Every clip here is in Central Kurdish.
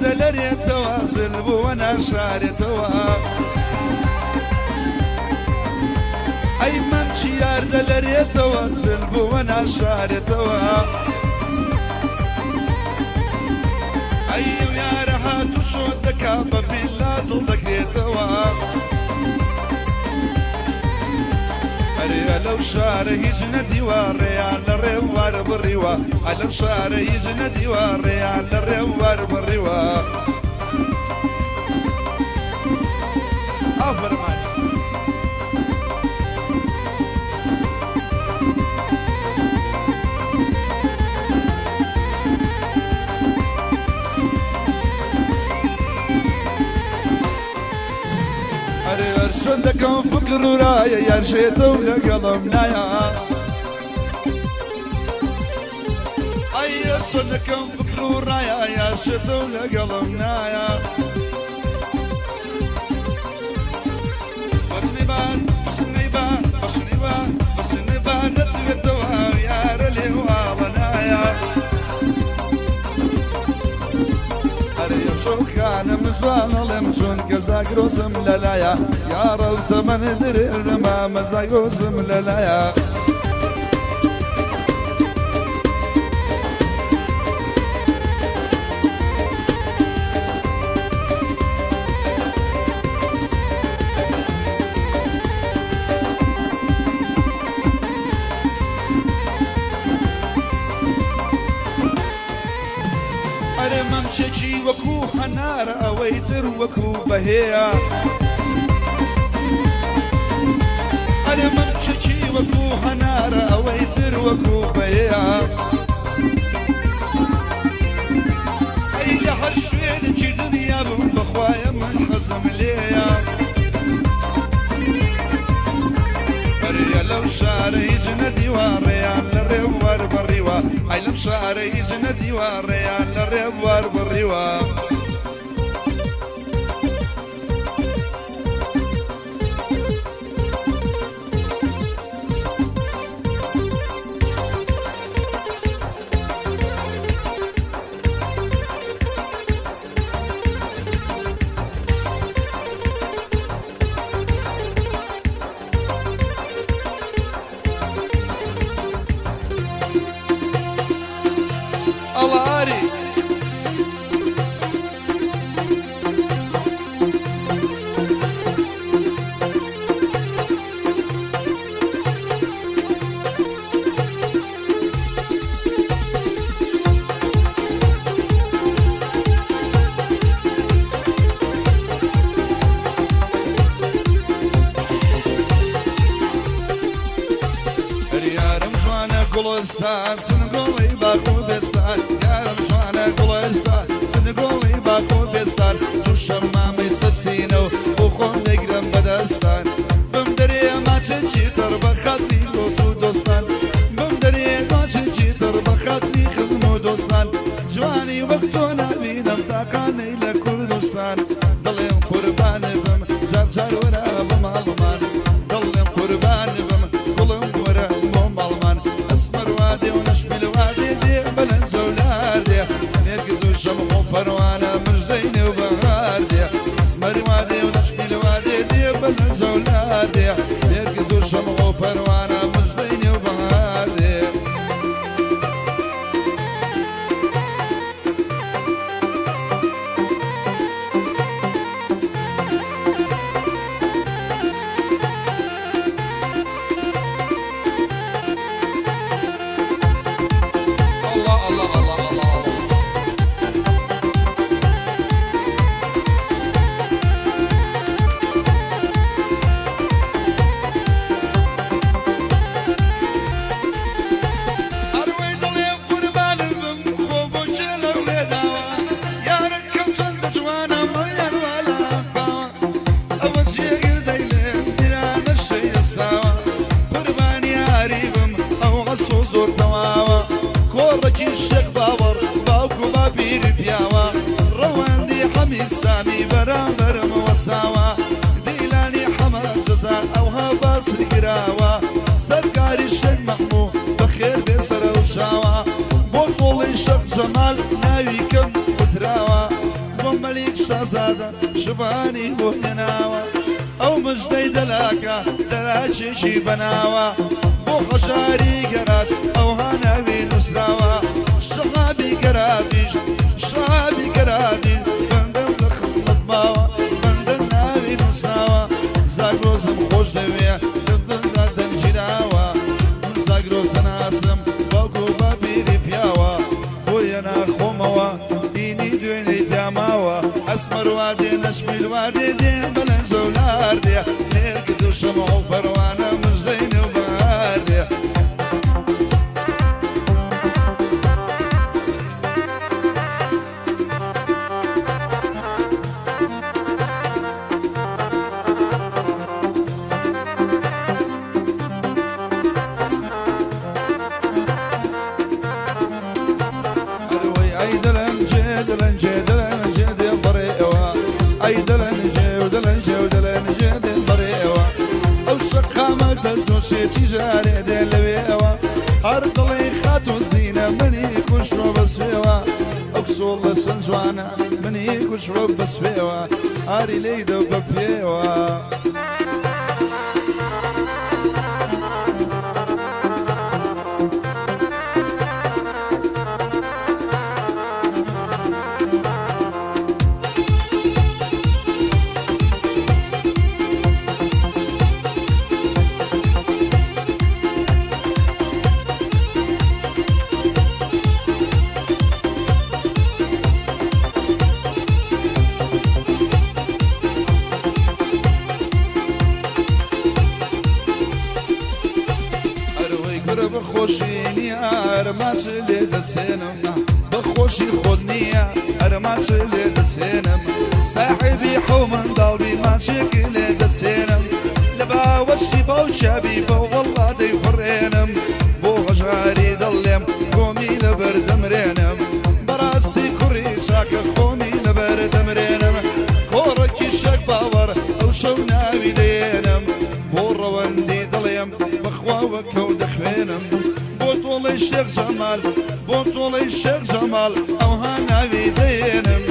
دەلەرێتەوە زل بووە ناشارێتەوە. ئەی مەمکی یار دەلەرێتەوە زل بووە ناشارێتەوە. ئەی ئەو یارە هات و چۆ دەکا بە بیلا دڵ دەگرێتەوە. ئەرێ لەو شارە هیچ نەدیوە ڕێیان لە ڕێوار بڕیوە. ئەلەم شارە هیچ نەدیوە ڕێیان لە ڕێوار بڕیوە. ئافەرم ئاری. ئەرێ هەرچەند دەکەم فکر و رایە یار شێتە و لەگەڵم نایە. ئەی هەرچەند دەکەم فکر و رایە یار شێتە و لەگەڵم نایە. جوانەڵێم چونکە زاگرۆسم لەلایە یاڕە و تەمەن درێژە مامە زاگرۆسم لەلایە. ئەرێ مەمچێکی وەکو هەنارە ئەوەی تر وەکو بەهەیە. ئەرێ مەمچێکی وەکو هەنارە ئەوەی تر وەکو بەهەیە. ئەی لە هەر شوێنێکی دنیا بم بەخوایە من حەزم لێیە. ئەرێ لەو شارە هیچ نەدیوە ڕێیان لە ڕێوار بڕیوە. ئەی لەم شارە هیچ نەدیوە ڕێیان لە ڕێوار بڕیوە. ئەڵاری. یارم جوانە گوڵستان سنگۆڵی باخ و بێستان. یارم جوانە گوڵستان سنگۆڵی باخ و بێستان. جوشەم مامەی سەرسینە و بۆ خۆم دەگرم بەدەستان. بم دەرێ ماچێکی تڕ بە خاتری دۆست و دۆستان. بم دەرێ ماچێکی تڕ بە خاتری خزم و دۆستان. جوانی وەک تۆ نابینم تاقانەی لە کوردستان. دڵێم قوربان بم جار جار وەرە بۆ ماڵمان. دڵێم قوربان بم گوڵم وەرە بۆ ماڵمان. ئەسمەر وادێ و نەشمیل وادێ دێ بەلەن جەولار دێ. نێرگز و شەمع و پەروانە مژدەی نێو بەهار دێ. ئەسمەر وادێ و نەشمیل وادێ دێ بەلەن جەولار دێ. نێرگز و شەمع و پەروانە مژدەی نێو بەهار دێ. الله الله الله الله الله. ئەروەی دڵێ قوربانت بم خۆ بۆ کێ لەو لێداوە. یارەکەم چەند جوانە مەیان والا باوە. ئەوە جێگردەی لێم دیرانە شەیەساوە. قوربانی یاری بم ئەو عەسۆ زۆر تەواوە. کۆڕەکی شێخ باوەڕ باوک و باپیر پیاوە. ڕەوەندی حەمی سامی بەرامبەرم وەساوە. دیلانی حەمە جەزا ئەوها باسی کراوە. سەرکاری شێخ مەحموو بەخێر بێ سەرەو چاوە. بۆ تۆڵەی شەق جەمال ناوی کەم وتراوە. بۆ مەلیک شازادە شڤانی بۆ هێناوە ئەو مژدەی دەلاکە دەلاکێکی بەناوە بۆ هەژاری گەراج ئەوها ناوی نووسراوە شەهابی گەراجیش شەهابی گەراجیش بەندەم لە خزمەت ماوە بەندە ناوی نووسراوە زاگرۆزم خۆش دەوێ لە دڵدا دەنگیراوە من زاگرۆزە ناسم باوک و باپیری پیاوە بۆیە ناخۆمەوە دینی دوێنێی تیا ماوە ئەسمەر وا دێ نەشمیل وا دێ دێ بەلەنجە و لار دێ نێرگز و شەمع و پەروانە مژدەی نێو بەهار دێ. ئەروەی ئەی دەلەنجێ دەلەنجێ دەلەنجێ دێم بەڕێوە ئەی دەلەنجێ و دەلەنجێ و دەلەنجێ دێم بەڕێوە ئەو شەقامە دەردۆشێ چی ژارێ دێ لەوێوە هەر دڵی خاتوو زینە منی کوشتوە بە سوێوە ئەو کسۆڵە چەند جوانە منی کوشتوە بە سوێوە ئاری لێی دە بە پێوە. ئەرۆی کورە بە خۆشی نییە ئەرماچ لێ دەسێنم بە خۆشی خۆت نییە ئەرماچ لێ دەسێنم ساحێبی حەو منداڵ بی ماچێک لێ دەسێنم لە باوەشی باوکیابی بە وەڵا دەیفڕێنم بۆ هەژاری دەڵێم خۆمی لەبەر دەمرێنم بەڕاستی کوڕی چاکە خۆمی لەبەر دەمرێنم کۆڕەکی شەک باوەڕ ئەو شەو ناوی دەیێنم بۆ ڕەوەندی دڵێم بەخوا وەکەو دەخوێنم بۆ تۆڵەی شێخ جەمال بۆ تۆڵەی شێخ جەمال ئەوها ناوی دەیێنم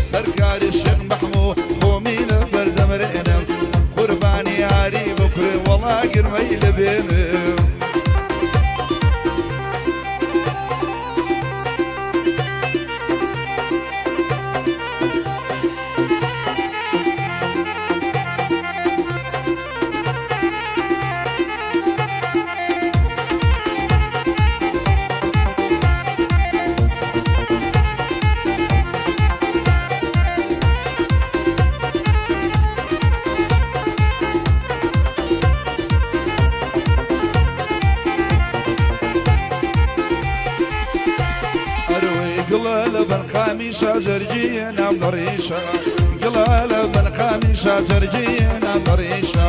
سەرکاری شێخ مەحموو خۆمی لەبەر دەمرێنم قوربانی یاری بکورێ وەڵا گرمەی لەبێنم. ئەروەی گڵە لە بەرقامی شاجەرگیە نام دەڕیشە گڵە لە بەرقامی شاجەرگیە نام دەڕیشە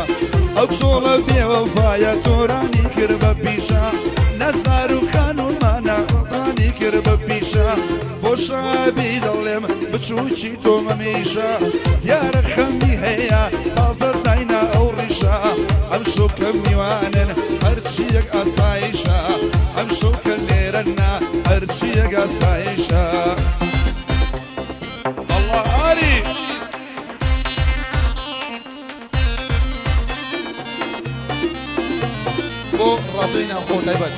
ئەو کچۆڵە بێوەفایە تۆرانی کرد بە پیشە نازدار و خانومانە ڕانی کرد بە پیشە بۆ شابی دەڵێم بچووکی تۆ مەمیشە دیارە خەمی هەیە تازە داینا ئەو ڕیشە ئەم شەو کە میوانن هەرچیەک ئاسایشە ئەم شەو کە لێرەنا هەرچیەک ئاسایشە. الله ئاری بۆ ڕادیۆی ناوخۆ تایبەت.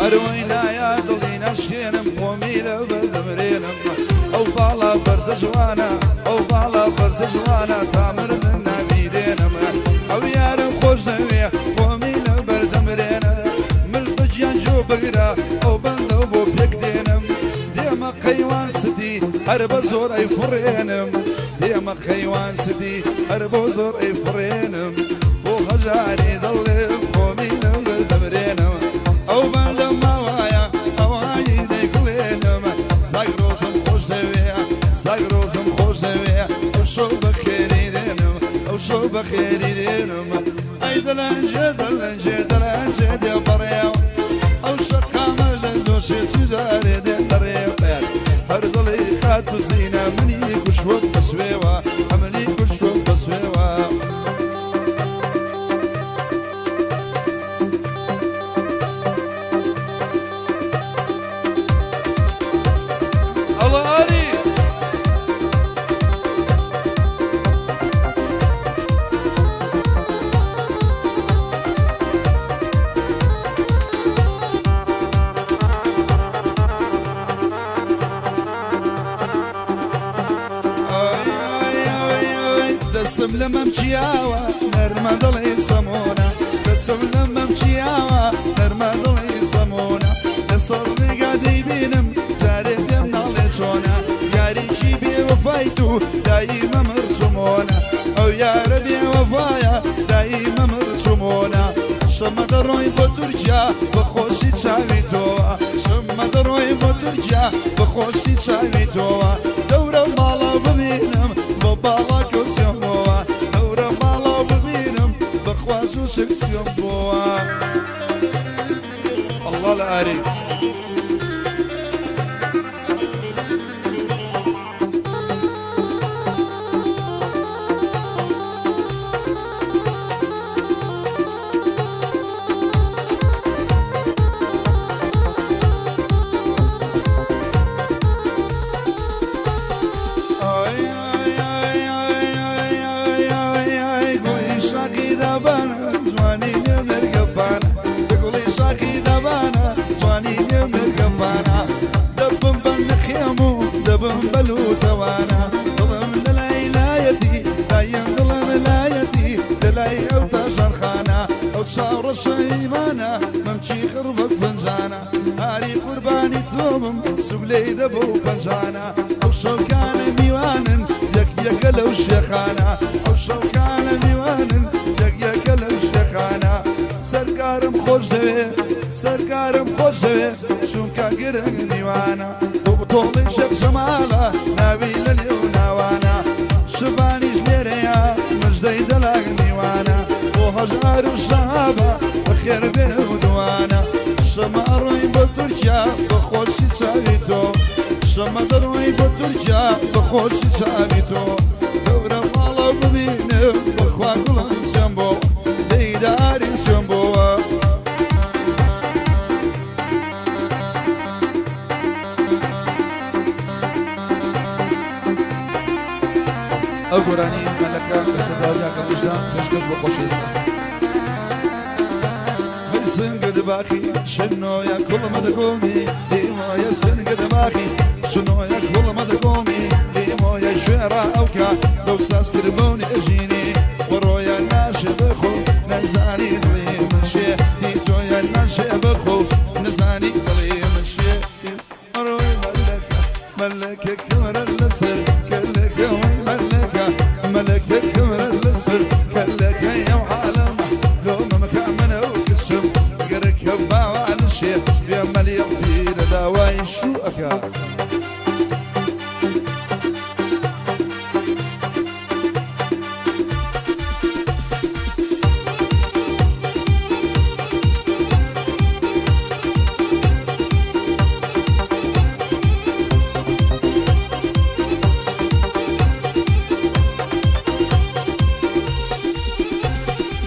ئەرۆی نایە دڵی نەشکێنم خۆمی لەبەر دەمرێنم ئەو باڵا بەرزە جوانە ئەو باڵا بەرزە جوانە تا مردن ناوی دێنم ئەو یارم خۆش دەوێ خۆمی لەبەر دەمرێنم مل بەگیان جۆ بگرە ئەو بەندەو بۆ پێک دێنم دێمە قەیوان سدی هەر بە زۆر ئەیفڕێنم دێمە قەیوان سدی هەر بۆ زۆر ئەیفڕێنم بۆ هەژاری دەڵێم خۆمی لەبەر دەمرێنم ئەو بەندە ماوایە ئەوایی دەیگوڵێنم زاگرۆزم خۆش دەوێ زاگرۆزم خۆش دەوێ ئەو شەو بەخێری دێنم ئەو شەو بەخێری دێنم ئەی دەلەنجێ دەلەنجێ دەلەنجێ دێ بەڕێوە ئەو شەقامە لە دۆشێ. ڕۆژێ چ جارێ دێن دەڕێ بەیان هەر دڵی خاتوو زینە منی کوشتوە بەسوێوە ئەمنی کوشتوە بەسوێوە. ئەڵە ئاری. دەسم لە مەمچیاوە نەرمە دڵی سەمۆنە دەسم لە مەمچیاوە نەرمە دڵی سەمۆنە لەسەر ڕێگا دەیبینم جارێ پێم ناڵێ چۆنە یاریکی بێوەفایت و دایمە مڕچمۆنە ئەو یارە بێوەفایە دایمە مڕچمۆنە شەمە دەڕۆی بۆ تورکیا بە خۆشی چاوی تۆوە شەمە دەڕۆی بۆ تورکیا بە خۆشی چاوی تۆوە دەورە ماڵە ببینم بۆ باڵا کەوسیۆمەوە دەورە ماڵە ببینم بەخوا زوو شکسیۆم بۆوە. ئەڵڵا لە ئاری. گوڵی شاخی دابانە جوانی نێو مێرگەپانە گوڵی شاخی دابانە جوانی نێو مێرگەپانە دەبم بە نەخێم و دەبم بە لووتەوانە دڵم لەلای لایەتی دایم دڵم لایەتی لەلای ئەو تاشانخانە ئەو چاوڕەشە ئیمانە مەمکی خڕ وەک فنجانە ئاری قوربانی تۆبم سوک لێی دەبەو پەنجانە ئەو شەوکانە میوانن یەک یەکە لەو شێخانە ئەو شەوکانە میوانن یەک یەکە لەو شێخانە سەرکارم خۆش دەوێ سەرکارم خۆش دەوێ چونکە گرنگ میوانە بۆ تۆڵی شێخ جەمالە ناوی لە نێو ناوانە شڤانیش لێرەیە مژدەی دەلاک میوانە بۆ هەژار و شەهابە بەخێر بێن و دوانە شەمە ئەڕۆی بۆ تورکیا بە خۆشی چاوی تۆ شەمە دەڕۆی بۆ تورکیا بە خۆشی چاوی تۆ گەورە ماڵە ببینم بەخوا گوڵم سوێن بۆ دەیداری سوێن بۆوە. ئەو گۆرانی مەلەکە لەسەر داوای کاکە مژدان پێشکەش بۆ خۆشەویستان. هەی سنگت باخی شنۆیە کوڵمە دەگۆمی لیمۆیە سنگت باخی شنۆیە کوڵمە دەگۆمی لیمۆیە شوێڕا ئەوکا لەو ساز کردبوونی ئەژینی وەڕۆیە ناشێ بخۆ نەزانی دڵی من شێ هی تۆیە ناشێ بخۆ نەزانی دڵی من شێ ڕۆی مەلەکە مەلەکە کەمرە لەسەر کەلەکە وەی مەلەکە مەلەکە کەمرە لەسەر کەلەکە ئەو عالەمە لۆ مەمەکە منە و کچم گەرەکە باوانشێ بێ مەلیق پیرە داوای شوو ئەکا.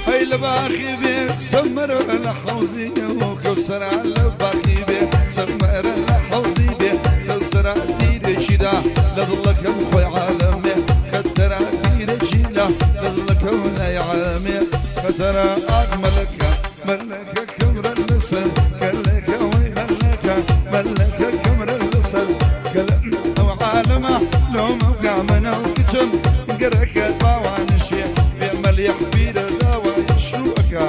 هەی لە باخی بێ سەمەرە لە حەوزی و کەوسەرا لە باخی بێ سەمەرە لە حەوزی بێ کەوسەرا تیرێکیدا لە دڵەکەم خۆی عالەمێ خەتەرا تیرێکی لە دڵەکەم لای عالەمێ خەتەرا ئاک مەلەکە مەلەکە کەمرە لەسەر کەلەکە وەی مەلەکە مەلەکە کەمرە لەسەر کەلە ئەو عالەمە لۆ مەوگا منە و کچم گەرەکە باوانشێ بێ مەلیح بیرە داوای شوو ئەکا.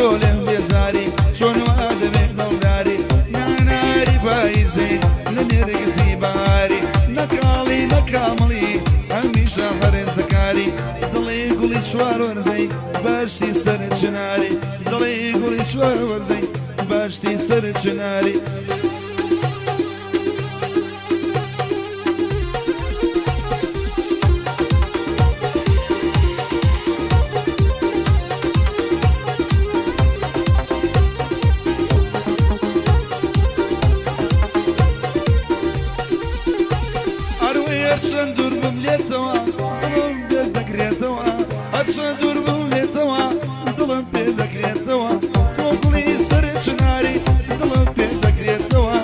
بۆ لێم بێزاری چۆن وا دەبێ دڵداری ناناری پاییزی لە نێرگزی باری نەکاڵی نەکامڵی هەمیشە هەرێزەکاری دڵی گوڵی چوار وەرزەی باشتی سەر چناری دڵی گوڵی چوار وەرزەی باشتی سەر چناری. هەرچەند دوور بم لێتەوە دڵم پێ دەکرێتەوە هەرچەند دوور بم لێتەوە دڵم پێ دەکرێتەوە تۆ گوڵی سەر چناری دڵم پێ دەکرێتەوە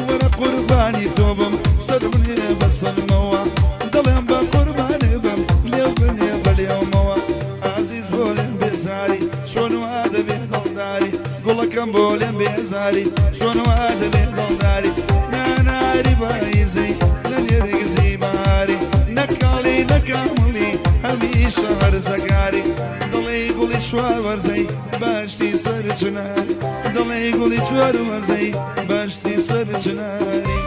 وەرە قوربانی تۆ بم سەر بنێ بەسەرمەوە دڵم بە قوربانی بم لێو بنێ بە لێومەوە ئازیز بۆ لێم بێزاری چۆن وا دەبێ دڵداری گوڵەکەم بۆ لێم بێزاری چۆن وا دەبێ دڵداری ناناری پاییزی لە نێرگزی باری نەکاڵی نەکامڵی هەمیشە هەرزەکاری دڵی گوڵی چوار وەرزەی باشتی سەر چناری دڵی گوڵی چوار وەرزەی باشتی سەر چناری.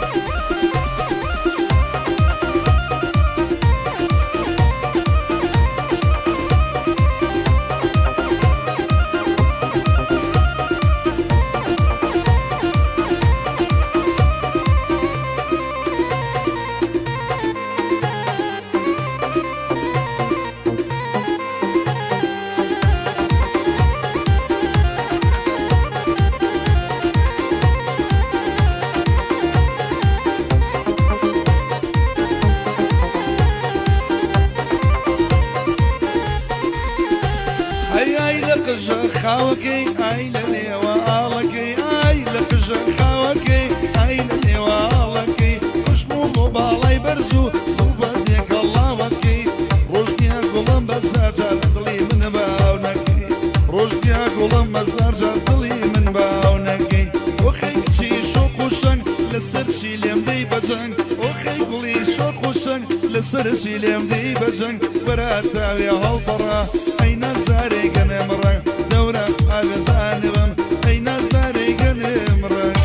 ئەی لە قژە خاوەکەی ئای لە لێوە ئاڵەکەی ئای لە قژە خاوەکەی ئای لە لێوە ئاڵەکەی خوشم و بۆ باڵای بەرز و زوڵفە تێکەڵاوەکەی ڕۆژنیە گوڵم بەسەر جار دڵی من باو نەکەی ڕۆژنیە گوڵم بەسەر جار دڵی من باو نەکەی ئۆخەی کچی شۆق و شەنگ لەسەر چی لێم دەی بەجەنگ ئۆخەی گوڵی شۆق و شەنگ لەسەر چی لێم دەی بەجەنگ بەراتاوێ هەڵپەڕا ئەی نازارێ گەنم ڕەنگ دەورە ئاوێزانبم ئەی نازارێ گەنم ڕەنگ.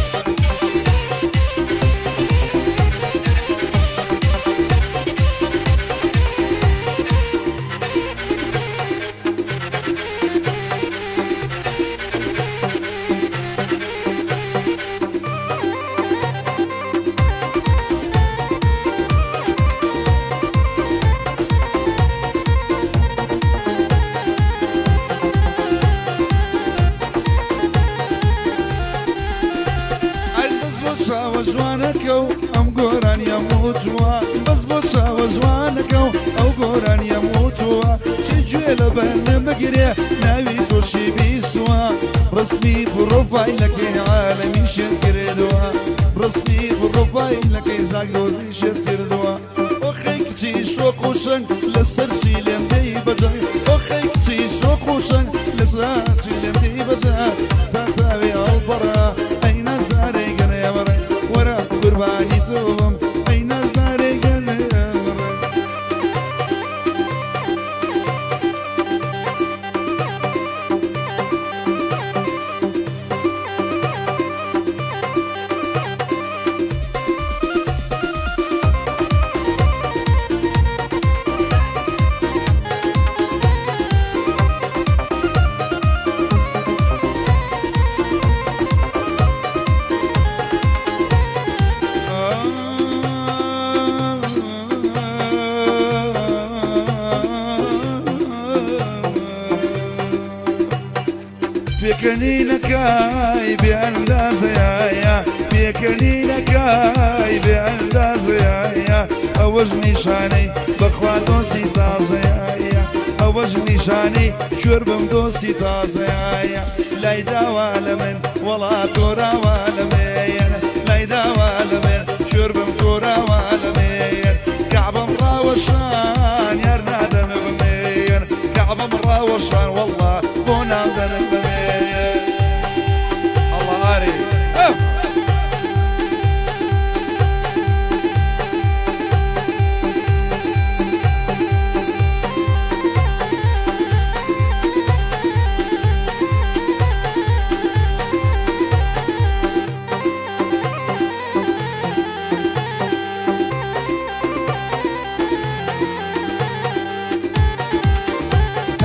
ئەی بەس بۆ چاوە جوانەکە و ئەم گۆرانیە وتووە بەس بۆ چاوە جوانەکە و ئەو گۆرانیە وتووە چی گوێ لە بەرنم بگرێ ناوی تۆشی بیستووە ڕسمی پرۆفایلەکەی عالەمی شێت کردووە ڕسمی پرۆفایلەکەی زاگرۆزی شێت کردووە ئۆخەی کچی شۆق و شەنگ لەسەر چی لێم دەی بەجەنگ ئۆخەی کچی شۆق و شەنگ لەسەر چی لێم دەی بەجەنگ تاتاوێ هەڵپەڕا ئەی نازارێ گەنێمەڕێ وەرە قوربانی تۆ بم ئەی نازارێ گەنێمەڕێ. پێکەنینەکای بێ ئەندازەیە پێکەنینەکای بێ ئەندازەیە ئەوەش نیشانەی بەخوا دۆستی تازەیە ئەوەش نیشانەی کوێر بم دۆستی تازەیە لای داوا لە من وەڵا تۆراوا لە من لای داوا لە من کوێر بم تۆراوا لە من کەعبەم ڕاوەشان یار نادەن بمێن کەعبەم ڕاوەشان وەڵا بۆ نادەن بمێن. الله ئاری ئەف.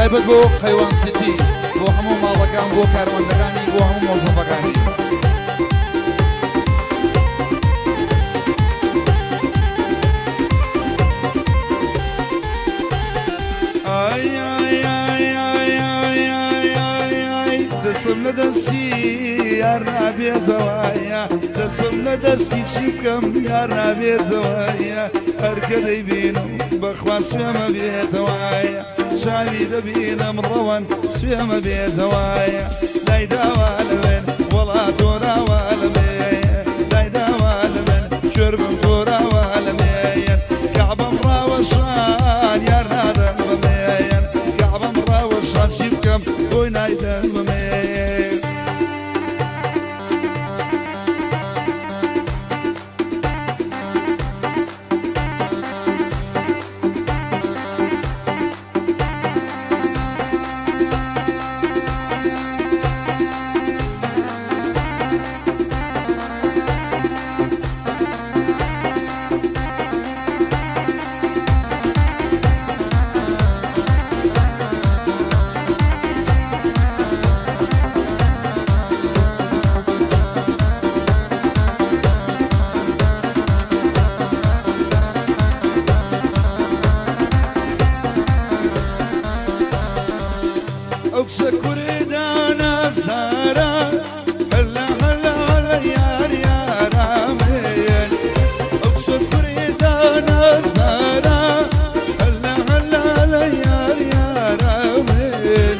تایبەت بۆ قەیوان سیتی، بۆ هەموو ماڵەکان، بۆ کارمەندەکانی، بۆ هەموو مۆزەفەکانی. ئای ئای ئای ئای ئای ئای ئای ئای دەسم لە دەستی یار نابێتەوە، دەسم لە دەستی چی بکەم یار نابێتەوە، هەرکە دەیبینم بەخوا سوێمە بێتەوە، چاوی دەبینم ڕەوەن سوێمە بێتەوە، لای داوا لەوێن وەڵا تۆراوە لەمێ، لای داوا لەمن کوێربم تۆراوە لەمێ، کەعبەم ڕاوەشان یار نادەن بەمێ، کەعبەم ڕاوەشان چی بکەم بۆی نایدەن بەمێ. ئەو کچە کوردانە زارا، هەلا هەلا هەلا یار یارامێن، ئەو کچە کوردانە زارا، هەلا هەلا هەلا یار یارامێن،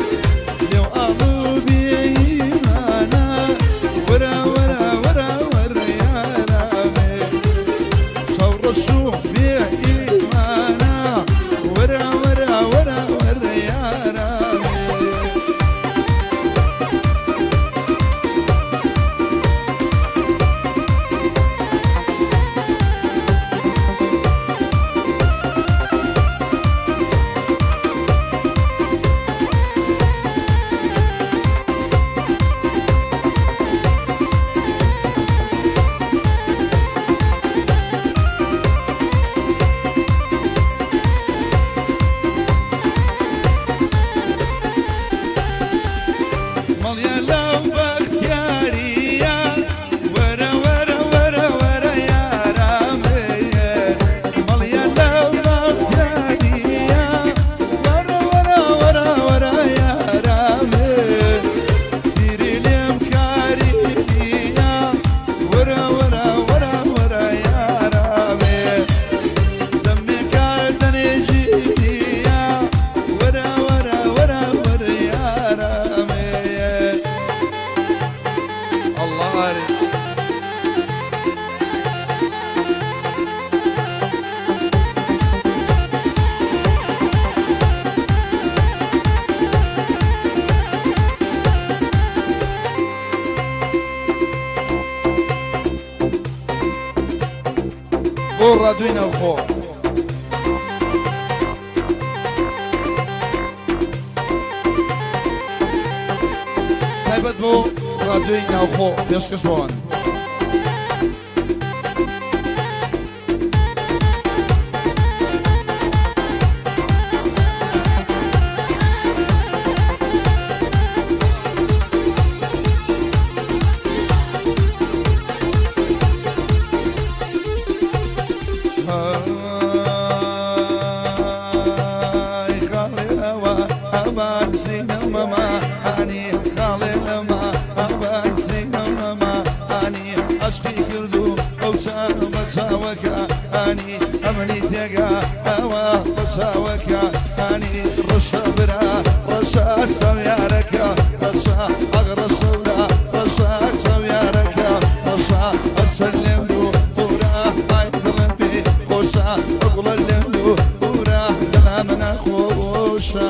لێو ئاڵ و بێئیمانە، وەرە وەرە وەرە وەرە یارامێ، چاوڕەش و بێئیمانە، وەرە وەرە وەرە وەرە یارامێ. مەڵیان لەو بەختیاریە، وەرە وەرە وەرە وەرە یارامێ، مەڵیان لەو بەختیاریە، وەرە وەرە وەرە وەرە یارامێ، تیری لێم کاریە، وەرە وەرە وەرە وەرە یارامێ، دەمێکا دەنێژیە، وەرە وەرە وەرە وەرە یارامێ. ئەڵڵا ئارێ. بۆ ڕادووی ناوخۆ. تایبەت بۆ ڕادیۆی ناوخۆ پێشکەش بۆوان. ئای خاڵێ ئەوە ئەبان سینەمەما ئانی، خاڵێ ئەما ئەبان سینەمەما ئانی، عەشقی کردو ئەو چاوە چاوەکە ئانی، ئەمنی تێگا ئەوە بە چاوەکە ئانی، ڕەشە برا ڕەشە چاویارەکە ڕەشە، ئەغ ڕەشە برا ڕەشە چاویارەکە ڕەشە، هەرچەند لێم دوو قورا ئای دڵم پێ خۆشە، ئەگوڵە لێم دوو قورا دڵامە ناخۆشە.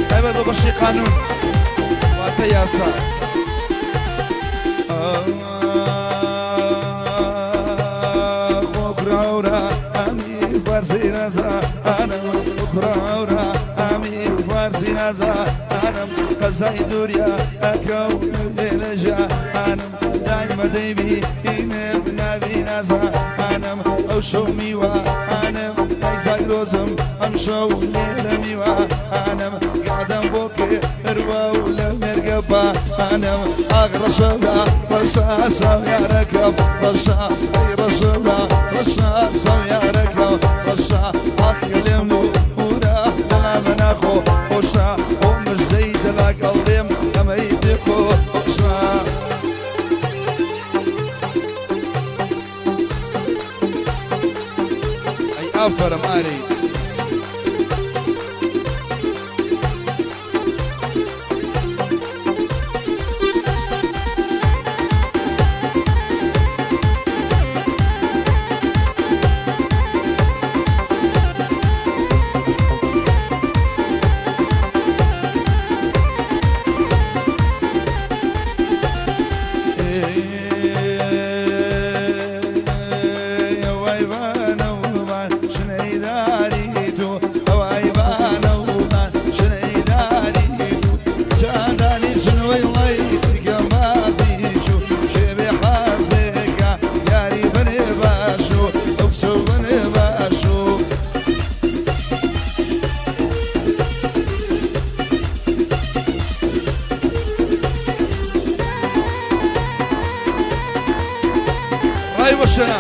تایبەت بە بەشی قانون واتە یاسا. خۆکراورە ئەمی فارسی نازانم، کوراورە ئەمی فارسی نازانم، قەزای دوریا ئەکەو لێرەژانم، دایمە دەیبی ئینم ناوی نازانم، ئەو شەو میوانم ئەی زاگرۆزم، ئەم شەو لێرە میوانم، گادەم بۆ کردوە و لە مێرگە بانم. ئاغ ڕەشەوە ڕەشا شاو یارەکەم ڕەشا، ئەی ڕەشەوە ڕەشا شاو یارەکەم ڕەشا، ئاخ لێم و ورە لەلامە ناخۆ خۆشە، بۆ مژدەی دەلاگەڵ لێم ئەمەی پێخۆشە. ئەی ئافەرم ئاری. ڕای وەشێنە.